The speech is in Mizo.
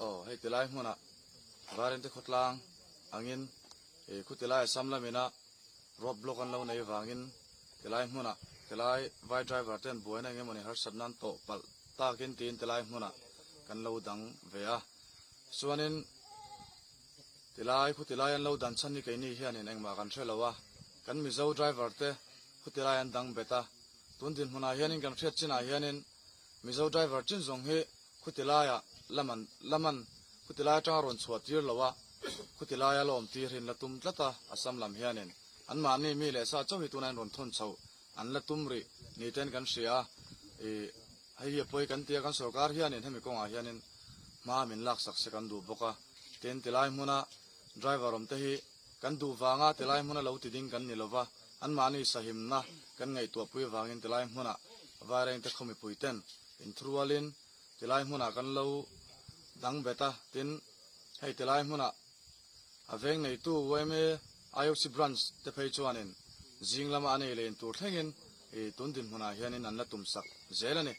Aw hei tilai hmunah Varente khawtlang angin ih khutilai Assam lamina road block an lo nei vangin tilai hmunah tilai vai driver ten buaina eng emawni harsat nan tawh palh takin tiin tilai hmunah kan lo dang ve a. Chuanin tilai khutilai an lo dan chhan hi keini hianin engmah kan hre lo a, kan Mizo driver te khutilai an dang bet a. Tun dinhmunah hianin kan hriat chinah hianin Mizo driver chin zawng hi Khuti laiah Laman Laman khuti lai atanga rawn chhuah tir lo a, khuti laia la awm tir hi an la tum tlat a, Assam lam hianin anmahni mi leh sa chauh hi tunah in rawn thawn chho an la tum rih ni ten kan hria a, ih hei hi a pawi kan ti a, kan sorkar hianin hemi kawngah hianin hma min laksak se kan duh bawk a, tin tilai hmuna driver awm te hi kan duh vanga tilai hmuna lo ti ding kan ni lova, anmahni sahimna kan ngaihtuahpui vangin tilai hmunah Vairengte khaw mipui ten Inthurualin tilai hmunah kan lo dang bet a, tin, hei tilai hmunah a veng neitu yma IOC Branch te phei chuanin zing lama an ei leh in tur thlengin ih tun dinhmunah hianin an la tumsak zel a ni.